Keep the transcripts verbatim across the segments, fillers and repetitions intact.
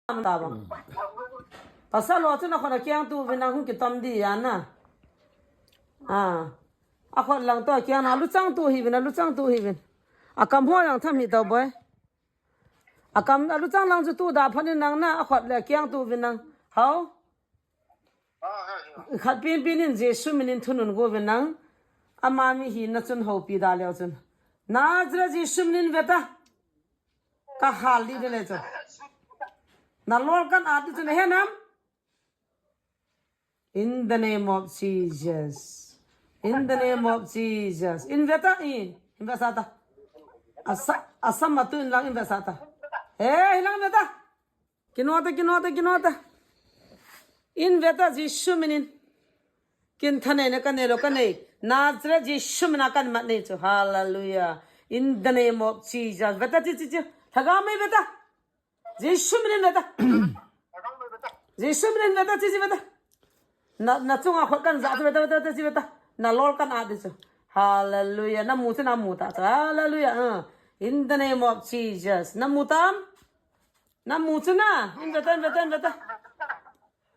ta ba. Pasal lo chu na khona kiang tu vin ang hung kitom di ya na. A. A khot lang to kiang na luchang tu hi vin, a luchang tu hi vin. A kam ho yang tham hi to boy. A kam a luchang lang chu tu da phan in nang na, a khot le kiang tu vin nang. Hao? Khat pin pin in Jesu minin thunun go vin nang. Ama mi hi na chun ho pi da leo chun. Nazareth Jesu minin veta. Ka hal li de le chu. Na lol kan at di chu na he nam. In the name of Jesus. In the name of Jesus. In veta i. In veta ta. Asa, asa matu in lang in veta ta. He, in lang veta. Kinota, kinota, kinota. In veta Jesu minin. Kin thane ne ka ne lo ka ne. Nazareth Jesu mina kan mat ne chu. Hallelujah. In the name of Jesus. Veta chi chi chi. Thaga mai veta. Jesu minin veta. Jesu minin veta, chi chi veta. Na, na chunga khot kan ja chu veta, veta, veta, chi veta. Na lol kan at di chu. Hallelujah. Na mu chu na mu ta chu. Hallelujah. Uh. In the name of Jesus. Na mu tam? Na mu chu na. In veta, in veta, in veta.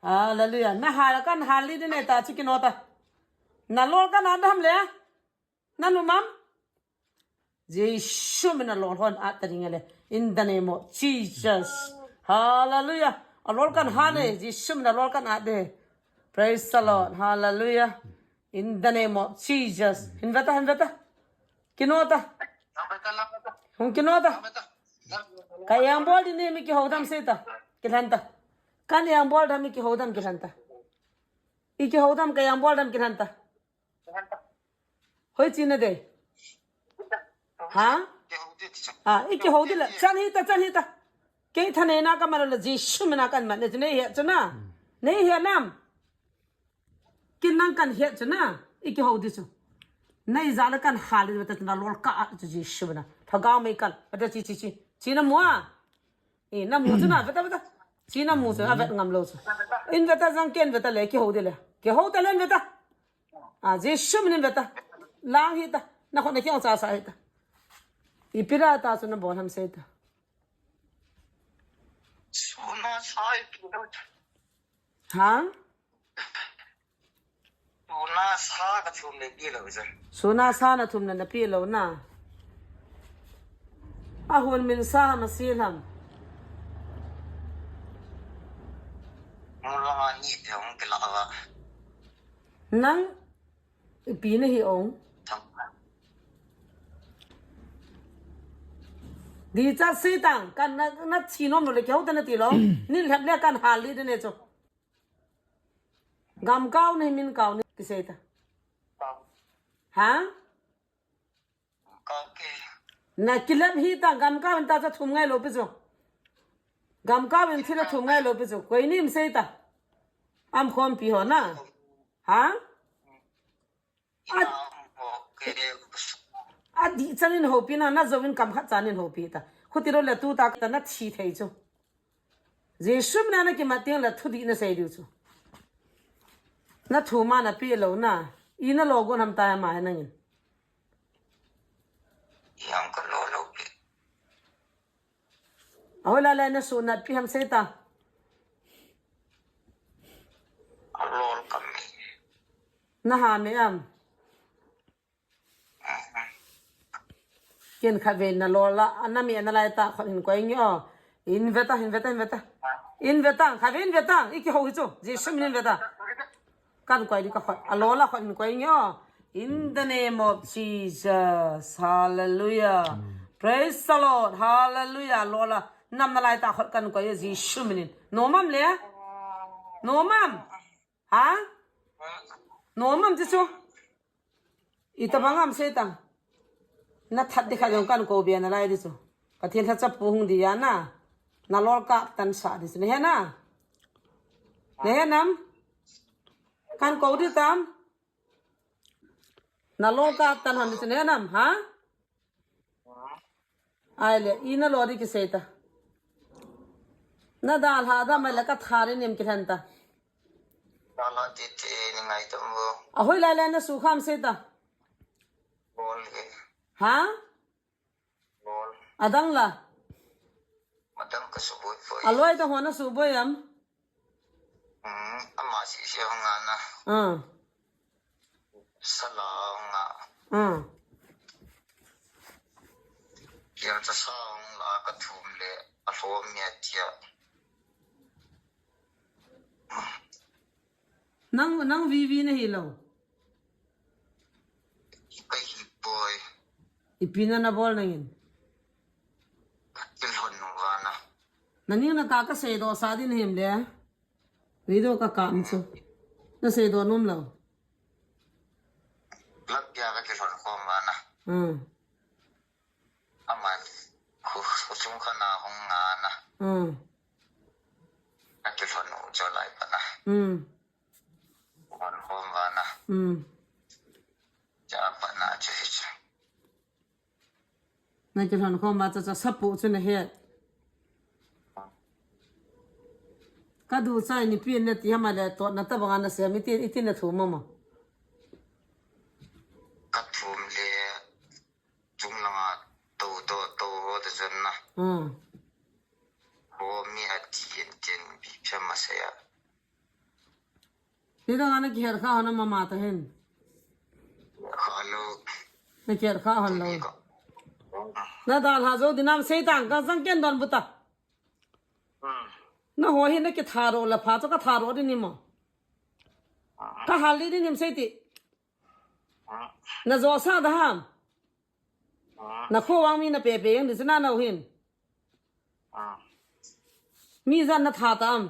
Hallelujah. Na hal kan hal li di ne ta chu kinota. Na lol kan at ham le. Na nu mam? Jesu mina lol hon at ta ding le. In the name of Jesus. Hallelujah. A lol kan ha ne. Jesu mina lol kan at de. Praise the Lord. Hallelujah. In the name of Jesus. Hin veta, hin veta. Kinota. Hung kinota. Ka yang bol di ne mi kihou dam sei ta. Kilhan ta. Kan yang bol dam mi kihou dam kilhan ta. I kihou dam ka yang bol dam kilhan ta. Hoi chi na de. Ha? A, i kihou di la. Chan hi ta, chan hi ta. Kei thane na ka ma lo la Jesu mina kan mat ne chu nei he chu na. Nei he nam. Kin nang kan he chu na. I kihou di chu. Nei ja la kan hal di ta na lol ka at chu Jesu mina. Thagau mai kan. Ata chi chi chi. Chi na mu a. I na mu chu na veta veta. Chi na mu chu a vet ngam lo chu. In veta jang ken veta le kihou di le. Kihou ta le in veta. A, Jesu minin veta. Lang hi ta. Na khona kiang cha sa hi ta. I pira ta chu na bon ham sei ta. Suna sa i pira. Ha? Suna sa ka thum le pi lo ja. Suna sa na thum na na pi lo na. A hun min sa ma si lam. Mula ni te hong ke la va. Nang ipi na hi ong. Di cha sei tang, kan na, na thi nom lo le kihou ta na ti lo. Nin lhep le kan hal li de ne chu. Gam kau ne min kau ne kisei ta. Ha? Na kilem hi ta gam kau in ta cha thum ngai lo pi chu. Gam kau in thila thum ngai lo pi chu. Koi nim sei ta. Am khom pi ho na. Ha? A, a di chanin hopi na, na zovin kam khat chanin hopi ta. Khuti ro le tu ta ka na thi thei chu. Jesu mina na kimat tiang le thu di na sei diu chu. Na thu ma na pi lo na. I na lo gon ham ta ma he nangin. Yang ka lo lo pi. Ahoila le na sunat pi ham sei ta. A lol kam mi. Na ha me am. Ken kha ve na lol la, ana mi ana lai ta khon hin koi nge o. In veta, hin veta, hin veta. In veta, kha ve in veta. I kihou hi chu. Jesu min in veta. Kan koi di ka khot. A lol la khot in koi nge o. In the name of Jesus. Hallelujah. Praise the Lord. Hallelujah. Lol la. Nam na lai ta khot kan koi Jesu min in. No mam le? No mam. Ha? No mam ti chu. Ita bang am sei tang. Na that di kha jong kan ko bia na lai di chu. Pathen tha chapu hung di ya na. Na lol ka tan sa di chu. Ne he na. Ne he nam. Kan ko di tam. Na lol ka tan han di chu ne he nam, ha? Ai le, i na lo di kisei ta. Na dal ha da mai le ka thari nim ki than ta. Dal ha ti ti ni ngai tam bo. A hoi lai le na su kham sei ta. Bol ke. Ha? Bol. Adang la. Madam ka suboi poi. Aloi ta hona suboi am? Hmm, ama si si hong ana. Ah. Sala hong a. Ah. Kiam cha sa hong la ka thum le a hlom mi a tia. Nang, nang V V na hi lo. Ka hi poi. Ipi na na bol nangin. Ka ti hon nu vana. Nani na ka ka sei do sa din him le. Video ka kam chu. Na sei do nom lo. Lampi a ka ti hon kom vana. Hmm. Ama khu, khu chung kha na hong nga na. Hmm. Ka ti hon nu cho lai pa na. Hmm. Hon kom vana. Hmm. Cha pa na che che. Na kilhon khom ba cha cha sapu chu na het. Ka du chai ni pin na ti hama le to na ta banga na se mi ti iti na thu mama. Ka thum le chung langa to to to ho ta chen na. Hmm. Ho mi a ti en ten bi phe ma se ya. Ni dang ana kiher kha hon mama ta hin. Hello. Na kiher kha hon lo. Na dal ha jo dinam sei tang ka sang ken don buta. Hmm. Na ho hi na kitharo la pha cho ka tharo di ni mo. Ka hal di ni nim sei ti. Hmm. Na jo sa da ham. Hmm. Na kho wang mi na pe pe yang di na na hin. Hmm. Mi jan na tha tam.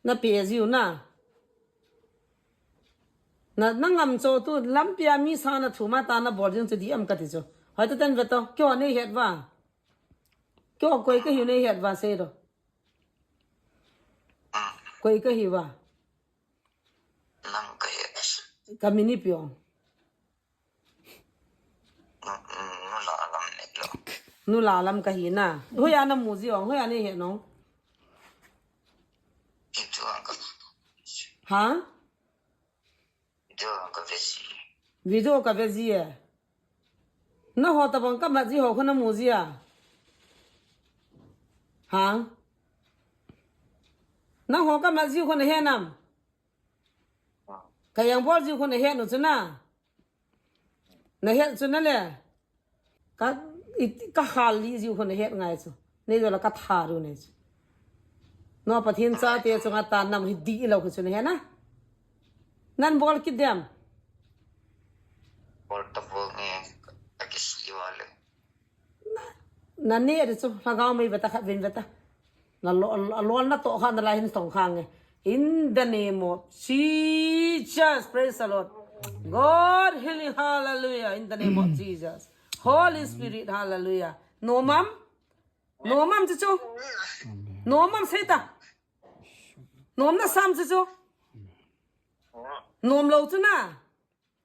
Na pe jiu na. Na, na ngam cho tu lampi a mi sa na thu ma ta na bol jing chu di am ka ti chu. Hoi to ten ve to. Kyo nei het va. Kyo koi ka hi nei het va sei do. Koi ka hi va. Nang ka het. Ka mi ni piong. Nu, nu, nu la lam ne lo. Nu la lam ka hi na. Hoiya na mu ji ong, hoiya nei het nong. Video ang ka. Ha? Video ang ka ve ji. Video ka ve ji e. Na ho ta bang ka ma ji ho kho na mu ji a. Ha? Na ho ka ma ji kho na he nam. Ka yang bol ji kho na het nu chu na. Na het chu na le. Ka, i, ka hal li ji kho na het ngai chu. Nei jo la ka tha ru nei chu. No Pathen cha te chu nga ta nam hi di lo kho chu na he na. Nan bol ki dem. Bol ta bol nge ka ki si wa le. Na ne ri chu, lhagao mei veta khat vin veta. Na lo, lo, lo na to kha na la hin tong kha nge. In the name of Jesus, praise the Lord. God healing, hallelujah, in the name of Jesus. Holy Spirit, hallelujah. Nom am? Nom am chu chu. Nom am sei ta. Nom na sam chu chu. Nom lo chu na.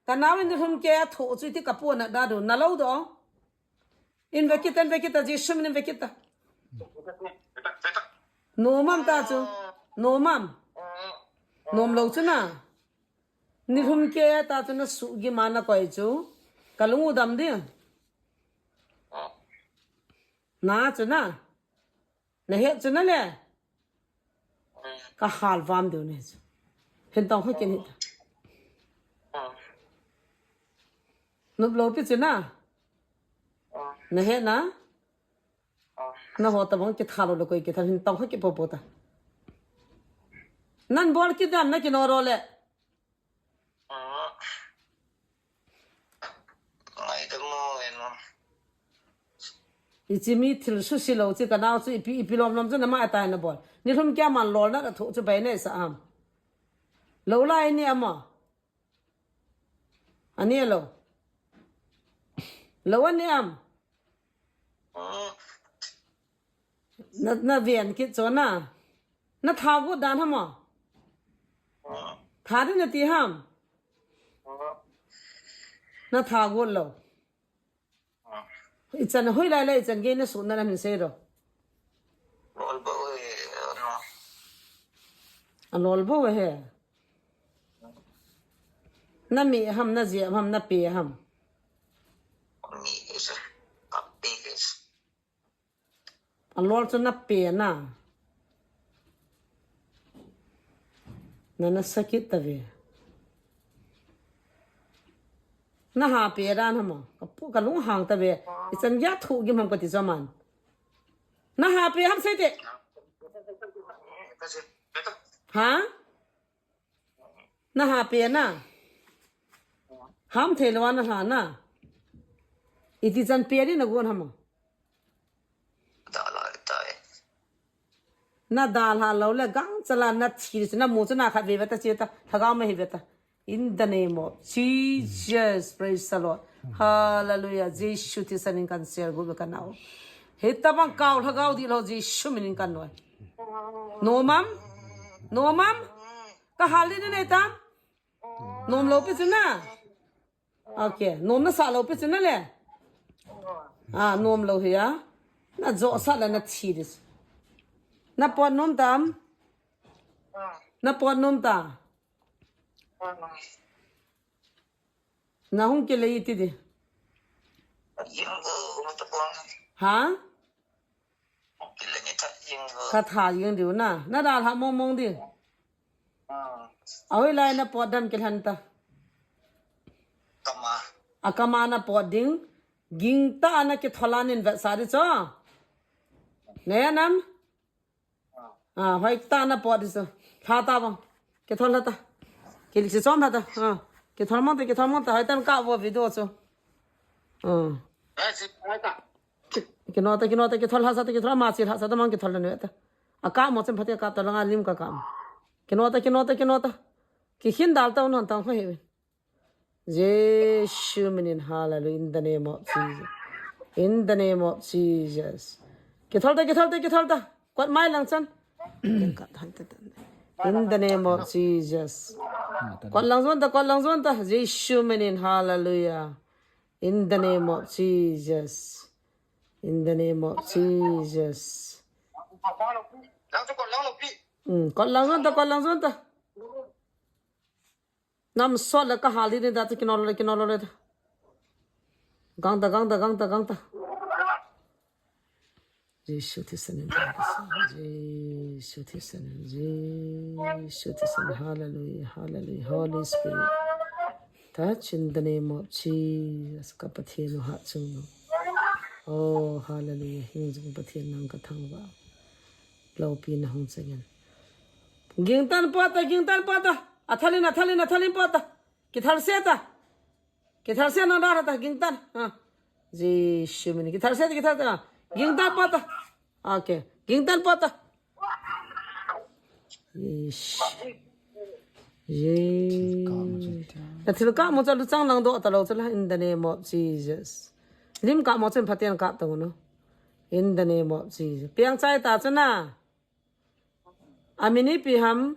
Ka nau in ni lhum ke a tho chu ti ka pu na da du na lo do. In ve kita, in ve kita, Jesu min in ve kita. Nom am ta chu. Nom am. Nom lo chu na. Ni lhum ke ta chu na su gi ma na koi chu. Ka lung u dam di. Na chu na. Na het chu na le. Ka hal vam deu ne chu. Hin tong kho kin hita. Nup lo pi chu na. Na het na. Na ho ta bang ki tha lo le koi ki tha hin tong kho ki po po ta. Nan bol ki dam na ki no ro le. Ngai da mo eno. Ichi mi thil su si lo chi ka nau chu ipi, ipi lom lom chu na ma ta na bol. Ni lhum kia man lol na ka thu chu bai ne sa am. Lo lai ni ama. Ani lo. Lo ani am. Na, na vian kit cho na. Na tha gu dan hama. Tha di na ti ham. Na tha gu lo. Ichan hoi lai lai ichan ge na su na na min se do. Lol bo e, no. A lol bo he. Na mi ham, na je ham, na pe ham. Mi is a pe is. Alol chu na pe na. Na na sakit ta ve. Na ha pe dan ham? Ka pu ka lung hang ta ve. Ichan gya thu gim ham ka ti jaman. Na ha pe ham sei te. Ha? Na ha pe na. Ham thei lo na ha na. Iti chan pe ni na gon ham? Dalha tai. Na dalha lo le gang chala na thi na mu chu na khat ve ve ta che ta. Lhagao ma hi ve ta. In the name of Jesus, praise the Lord. Hallelujah. Jesu thisan in kan sel gu be kan au. He ta bang kau lhagao di lo Jesu min in kan noi. No mam? No mam? Ka hal ni nei tam? Nom lo pi chu na. Okay, nom na sa lo pi chu na le. Ah, nom lo hi ya. Na jo sa la na thi dis. Na pot nom tam? Na pot nom ta? Na hung ke le iti di. Ha? Ka tha jing diu na. Na dalha mong mong di. Ahoi lai na pot dan kilhan ta. A kama na pot ding. Ging ta na kithol a nin vet sa di cho. Ne nam? Ah, hoi ta na pot di cho. Lha ta bang. Kithol lha ta. Kilik si chom lha ta. Ah. Kithol mong ta, kithol mong ta. Hoi tan ka vo video cho. Ah. Kino ta, kino ta, kithol lha sa ta, kithol ma chi lha sa ta mang kithol lha ne ta. A ka mo chen phatia ka ta langa lim ka kam. Kino ta, kino ta, kino ta. Kikhin dal ta un hon tang kho he. Jesu minin, hallelujah, in the name of Jesus. In the name of Jesus. Kithol ta, kithol ta, kithol ta. Kot mai lang chan. In the name of Jesus. Kot lang zon ta, kot lang zon ta. Jesu minin, hallelujah. In the name of Jesus. In the name of Jesus. Hmm, kot lang zon ta, kot lang zon ta. Nam sol le ka hal di ni da ta kinol le, kinol le da. Gang ta, gang ta, gang ta, gang ta. Jesu thisan in, Jesu thisan in, Jesu thisan in. Hallelujah, hallelujah. Holy Spirit, touch in the name of Jesus. Ka Pathen u ha chung. Oh, hallelujah. Hing jong Pathen nang ka thangvah. Lopi na hung changin. Ging tan pot ta, ging tan pot ta. Athalin, athalin, athalin pot ta. Kithal se ta. Kithal se na da ta, ging tan. Ha. Jesu minin. Kithal se ta, kithal ta. Ging tan pot ta. Okay. Ging tan pot ta. Jesu. Je. Na thil ka mo cha lu chang lang do ta lo cha la in the name of Jesus. Lim ka mo chen phaten ka ta no. In the name of Jesus. Piang chai ta cha na. Amin ipi ham?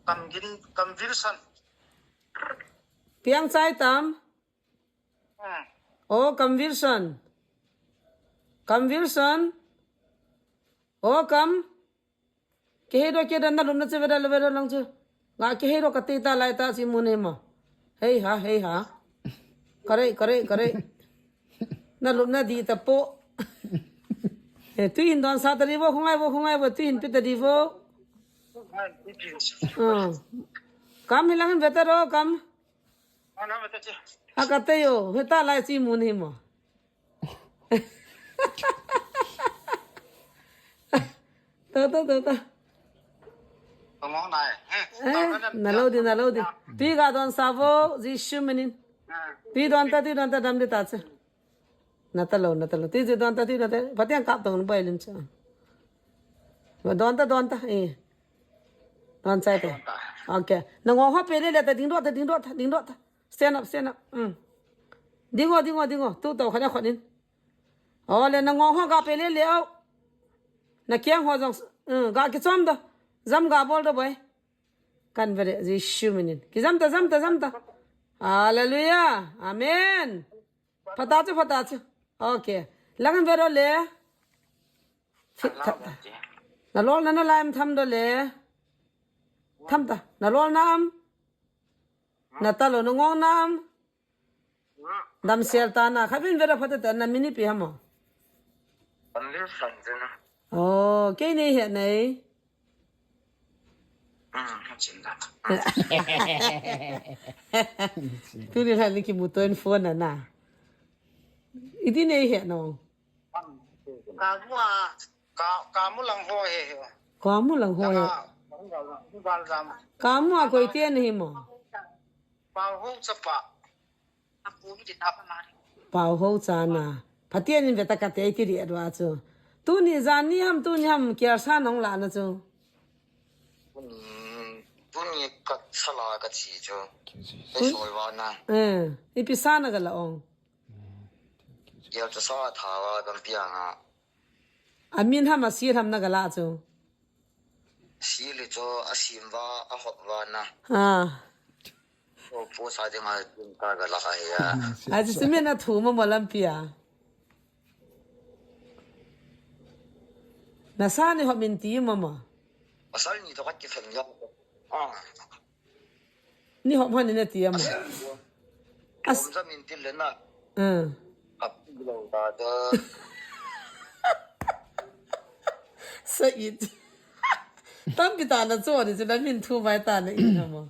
Kam gin, kam Wilson. Piang chai tam? Hmm. Oh, kam Wilson. Kam Wilson. Oh, kam. Kihei do kihei do na lum na che veda veda lang che. Nga kihei do ka te ta lai ta chi mu ne mo. Hei ha, hei ha. Kare, kare, kare. Na lum na di ta po. Eh, tu hin don sa ta di vo, khungai vo, khungai vo, tu hin pi ta di vo. Ah. Kam hilang hin veta ro, kam. Ha ka te yo, veta lai chi mu ne mo. Ta, ta, ta, ta. Tongong nai. Eh, na lo di, na lo di. Tui ga don sa vo, Jesu minin. Tui don ta, tui don ta, dam di ta che. Na ta lo, na ta lo. Tui ji don ta, tui don ta. Pati ang kap tong bai lim cha. Don ta, don ta. Eh. Don chai ta. Okay. Na ngong ho pe le le ta, ding do ta, ding do ta, ding do ta. Stand up, stand up. Mm. Ding o, ding o, ding o. Tu to khana khot in. Ole na ngong ho ga pe le le au. Na kiang ho jong, mm, ga ki chom da. Jam ga bol da boy. Kan vere Jesu minin. Ki jam ta, jam ta, jam ta. Hallelujah. Amen. Phata chu, phata chu. Okay. Lang vero le. Fit tha. Na lol na na lai am tham do le. Tham ta. Na lol na am. Na ta lo na ngong na am. Dam sel ta na. Khavin vero phata ta na min ipi ham o. Only Sanjana. Oh, kei nei het nei. Hmm, Sanjana. Tuni lha ni kimu toh in phone na na. Iti nei het no. Ka mua. Ka, ka mu lang ho he he. Ka mu lang ho he. Ka, ka, ka, ka, ka mu a koi te ni mo. Pau ho chapa. Pau ho cha na. Patien in veta kate iti ri adwa chu. Tuni jan ni ham, tuni ham kiar sa nong la na chu. Tuni, tuni ka sala ka chi chu. Ei soi wa na. Eh, ipi sa na ga la ong. Yau chu sa tha wa kan piang a. Amin ham a si ham na ga la chu. Si li chu a sim wa a hop wa na. Ha. O pu sa ding a tum ka ga la ka he ya. A chu si min a thu mo mo lam pia. Na sa ni hop min ti mo mo. Pasal ni to ka ki fan ya. Ah. Ni hop han ni na ti mo. As- Om sa min til le na. Hmm. Ap lo ta da. Sa it. Tampi ta na cho ni chu na min thu mai ta na in na mo.